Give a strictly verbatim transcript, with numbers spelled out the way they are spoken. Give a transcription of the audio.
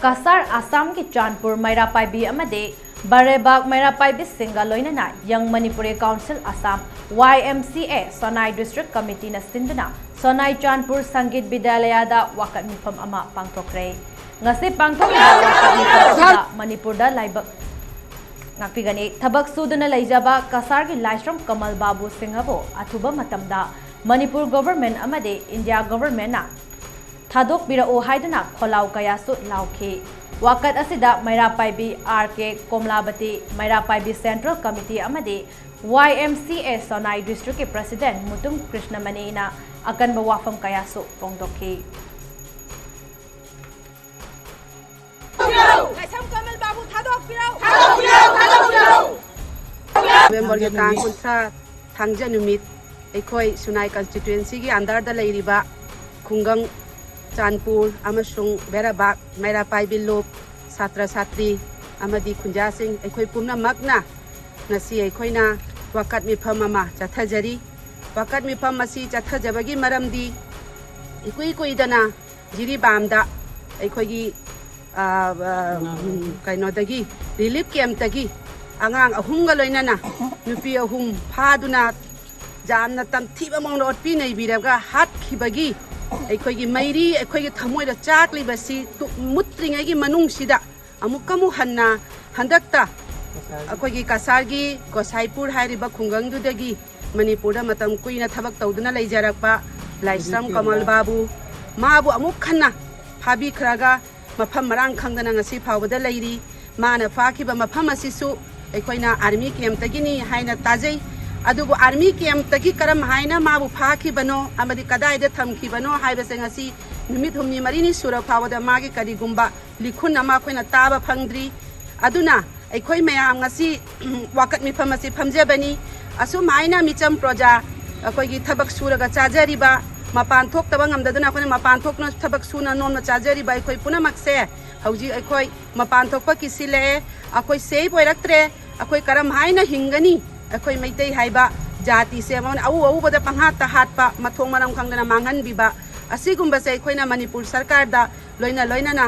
ꯀꯁꯥꯔ ꯑꯁꯥꯝꯒꯤ ꯆꯥꯟꯄꯨꯔ ꯃꯩꯔꯥ ꯄꯥꯏꯕꯤ ꯑꯃꯗꯤ ꯕꯔꯦꯕꯥꯛ ꯃꯩꯔꯥ ꯄꯥꯏꯕꯤꯁꯤꯡꯒ ꯂꯣꯏꯅꯅ ꯌꯪ ꯃꯅꯤꯄꯨꯔꯤ ꯀꯥꯎꯟꯁꯤꯜ ꯑꯁꯥꯝ, ꯋꯥꯏ ꯑꯦꯝ ꯁꯤ ꯑꯦ, ꯁꯣꯅꯥꯏ ꯗꯤꯁꯇ꯭ꯔꯤꯛ ꯀꯃꯤꯇꯤꯅ ꯁꯤꯟꯗꯨꯅ ꯁꯣꯅꯥꯏ ꯆꯥꯟꯄꯨꯔ ꯁꯪꯒꯤꯠ ꯕꯤꯗ꯭ꯌꯥꯂꯌꯥꯗ ꯋꯥꯀꯠ ꯃꯤꯐꯝ ꯑꯃ ꯄꯥꯡꯊꯣꯛꯈ꯭ꯔꯦ꯫ ꯉꯁꯤ ꯄꯥꯡꯊꯣꯛꯂꯤꯕ ꯋꯥꯀꯠ ꯃꯤꯐꯝ ꯑꯁꯤꯗ ꯃꯅꯤꯄꯨꯔꯗ ꯂꯥꯏꯕꯛ ꯉꯥꯛꯄꯤꯒꯅꯤ꯫ ꯊꯕꯛ ꯁꯨꯗꯨꯅ ꯂꯩꯖꯕ ꯀꯁꯥꯔꯒꯤ ꯂꯥꯏꯁ꯭ꯔꯝ ꯀꯃꯜ ꯕꯥꯕꯨ ꯁꯤꯡꯍꯕꯨ ꯑꯊꯨꯕ ꯃꯇꯝꯗ ꯃꯅꯤꯄꯨꯔ ꯒꯣꯚꯔꯟꯃꯦꯟꯠ ꯑꯃꯗꯤ ꯏꯟꯗꯤꯌꯥ ꯒꯣꯚꯔꯟꯃꯦꯟꯠꯅ ꯊꯥꯗꯣꯛꯄꯤꯔꯛꯎ ꯍꯥꯏꯗꯨꯅ ꯈꯣꯜꯂꯥꯎ ꯀꯌꯥꯁꯨ ꯂꯥꯎꯈꯤ꯫ ꯋꯥꯀꯠ ꯑꯁꯤꯗ ꯃꯩꯔꯥ ꯄꯥꯏꯕꯤ ꯑꯥꯔ ꯀꯦ ꯀꯣꯝꯂꯥꯕꯇꯤ, ꯃꯩꯔꯥ ꯄꯥꯏꯕꯤ ꯁꯦꯟꯇ꯭ꯔꯦꯜ ꯀꯃꯤꯇꯤ ꯑꯃꯗꯤ ꯋꯥꯏ ꯑꯦꯝ ꯁꯤ ꯑꯦ ꯁꯣꯅꯥꯏ ꯗꯤꯁꯇ꯭ꯔꯤꯛꯀꯤ ꯄ꯭ꯔꯁꯤꯗꯦꯟꯠ ꯃꯨꯇꯨꯝ ꯀ꯭ꯔꯤꯁꯅꯃꯅꯤꯅ ꯑꯀꯟꯕ ꯋꯥꯐꯝ ꯀꯌꯥꯁꯨ ꯐꯣꯡꯗꯣꯛꯈꯤ꯫ ꯂꯥꯏꯁ꯭ꯔꯝ ꯀꯃꯜ ꯕꯥꯕꯨ ꯊꯥꯗꯣꯛꯄꯤꯔꯧ! ꯅꯕꯦꯝꯕꯔꯒꯤ ꯇꯥꯡ ꯀꯨꯟꯊ꯭ꯔꯥ, ꯊꯥꯡꯖ ꯅꯨꯃꯤꯠ, ꯑꯩꯈꯣꯏ ꯁꯨꯅꯥꯏ ꯀꯟꯁꯇꯤꯇ꯭ꯋꯦꯟꯁꯤꯒꯤ ꯑꯟꯗꯔꯗ ꯂꯩꯔꯤꯕ ꯈꯨꯡꯒꯪ ꯆꯥꯟꯄꯨꯔ ꯑꯃꯁꯨꯡ ꯕꯦꯔꯥꯕꯥꯛ ꯃꯩꯔꯥ ꯄꯥꯏꯕꯤ ꯂꯨꯞ, ꯁꯥꯇ꯭ꯔ ꯁꯥꯇ꯭ꯔꯤ ꯑꯃꯗꯤ ꯈꯨꯟꯖꯥꯁꯤꯡ, ꯑꯩꯈꯣꯏ ꯄꯨꯝꯅꯃꯛꯅ ꯉꯁꯤ ꯑꯩꯈꯣꯏꯅ ꯋꯥꯀꯠ ꯃꯤꯐꯝ ꯑꯃ ꯆꯠꯊꯖꯔꯤ꯫ ꯋꯥꯀꯠ ꯃꯤꯐꯝ ꯑꯁꯤ ꯆꯠꯊꯖꯕꯒꯤ ꯃꯔꯝꯗꯤ, ꯏꯀꯨꯏ ꯀꯨꯏꯗꯅ ꯖꯤꯔꯤꯕꯥꯝꯗ ꯑꯩꯈꯣꯏꯒꯤ, ꯑ, ꯑ, ꯎꯝ, ꯀꯩꯅꯣꯗꯒꯤ, ꯔꯤꯂꯤꯐ ꯀꯦꯝꯞꯇꯒꯤ ꯑꯉꯥꯡ ꯑꯍꯨꯝꯒ ꯂꯣꯏꯅꯅ ꯅꯨꯄꯤ ꯑꯍꯨꯝ ꯐꯥꯗꯨꯅ ꯌꯥꯝꯅ ꯇꯝꯊꯤꯕ ꯃꯑꯣꯡꯗ ꯑꯣꯠꯄꯤ ꯅꯩꯕꯤꯔꯒ ꯍꯥꯠꯈꯤꯕꯒꯤ ꯑꯩꯈꯣꯏꯒꯤ ꯃꯩꯔꯤ, ꯑꯩꯈꯣꯏꯒꯤ ꯊꯃꯣꯏꯗ ꯆꯥꯛꯂꯤꯕꯁꯤ ꯇꯨ-, ꯃꯨꯠꯇ꯭ꯔꯤꯉꯩꯒꯤ ꯃꯅꯨꯡꯁꯤꯗ ꯑꯃꯨꯛꯀ ꯑꯃꯨꯛ ꯍꯟꯅ ꯍꯟꯗꯛꯇ ꯑꯩꯈꯣꯏꯒꯤ ꯀꯁꯥꯔꯒꯤ ꯒꯣꯁꯥꯏꯄꯨꯔ ꯍꯥꯏꯔꯤꯕ ꯈꯨꯡꯒꯪꯗꯨꯗꯒꯤ ꯃꯅꯤꯄꯨꯔꯗ ꯃꯇꯝ ꯀꯨꯏꯅ ꯊꯕꯛ ꯇꯧꯗꯨꯅ ꯂꯩꯖꯔꯛꯄ ꯂꯥꯏꯁ꯭ꯔꯝ ꯀꯃꯜ ꯕꯥꯕꯨ, ꯃꯥꯕꯨ ꯑꯃꯨꯛ ꯍꯟꯅ ꯐꯥꯕꯤꯈ꯭ꯔꯒ ꯃꯐꯝ ꯃꯔꯥꯡ ꯈꯪꯗꯅ ꯉꯁꯤ ꯐꯥꯎꯕꯗ ꯂꯩꯔꯤ꯫ ꯃꯥꯅ ꯐꯥꯈꯤꯕ ꯃꯐꯝ ꯑꯁꯤꯁꯨ ꯑꯩꯈꯣꯏꯅ ꯑꯥꯔꯃꯤ ꯀꯦꯝꯞꯇꯒꯤꯅꯤ ꯍꯥꯏꯅ ꯇꯥꯖꯩ꯫ ꯑꯗꯨꯕꯨ ꯑꯥꯔꯃꯤ ꯀꯦꯝꯞꯇꯒꯤ ꯀꯔꯝ ꯍꯥꯏꯅ ꯃꯥꯕꯨ ꯐꯥꯈꯤꯕꯅꯣ ꯑꯃꯗꯤ ꯀꯗꯥꯏꯗ ꯊꯝꯈꯤꯕꯅꯣ ꯍꯥꯏꯕꯁꯦ ꯉꯁꯤ ꯅꯨꯃꯤꯠ ꯍꯨꯝꯅꯤ ꯃꯔꯤꯅꯤ ꯁꯨꯔ ꯐꯥꯎꯕꯗ ꯃꯥꯒꯤ ꯀꯔꯤꯒꯨꯝꯕ ꯂꯤꯈꯨꯟ ꯑꯃ ꯑꯩꯈꯣꯏꯅ ꯇꯥꯕ ꯐꯪꯗ꯭ꯔꯤ꯫ ꯑꯗꯨꯅ ꯑꯩꯈꯣꯏ ꯃꯌꯥꯝ ꯉꯁꯤ ꯋꯥꯀꯠ ꯃꯤꯐꯝ ꯑꯁꯤ ꯐꯝꯖꯕꯅꯤ꯫ ꯑꯁꯨꯝ ꯍꯥꯏꯅ ꯃꯤꯆꯝ ꯄ꯭ꯔꯖꯥ, ꯑꯩꯈꯣꯏꯒꯤ ꯊꯕꯛ ꯁꯨꯔꯒ ꯆꯥꯖꯔꯤꯕ, ꯃꯄꯥꯟ ꯊꯣꯛꯇꯕ ꯉꯝꯗꯗꯨꯅ ꯑꯩꯈꯣꯏꯅ ꯃꯄꯥꯟ ꯊꯣꯛꯇꯨꯅ ꯊꯕꯛ ꯁꯨꯅ ꯅꯣꯝꯅ ꯆꯥꯖꯔꯤꯕ ꯑꯩꯈꯣꯏ ꯄꯨꯝꯅꯃꯛꯁꯦ ꯍꯧꯖꯤꯛ ꯑꯩꯈꯣꯏ ꯃꯄꯥꯟ ꯊꯣꯛꯄ ꯀꯤꯁꯤꯜꯂꯛꯑꯦ꯫ ꯑꯩꯈꯣꯏ ꯁꯦꯐ ꯑꯣꯏꯔꯛꯇ꯭ꯔꯦ꯫ ꯑꯩꯈꯣꯏ ꯀꯔꯝ ꯍꯥꯏꯅ ꯍꯤꯡꯒꯅꯤ? ꯑꯩꯈꯣꯏ ꯃꯩꯇꯩ ꯍꯥꯏꯕ ꯖꯥꯇꯤꯁꯦ ꯃꯉꯣꯟꯗ ꯑꯎ ꯑꯎꯕꯗ ꯄꯪꯍꯥꯠꯇ ꯍꯥꯠꯄ, ꯃꯊꯣꯡ ꯃꯔꯝ ꯈꯪꯗꯅ ꯃꯥꯡꯍꯟꯕꯤꯕ, ꯑꯁꯤꯒꯨꯝꯕꯁꯦ ꯑꯩꯈꯣꯏꯅ ꯃꯅꯤꯄꯨꯔ ꯁꯔꯀꯥꯔꯗ ꯂꯣꯏꯅ ꯂꯣꯏꯅꯅ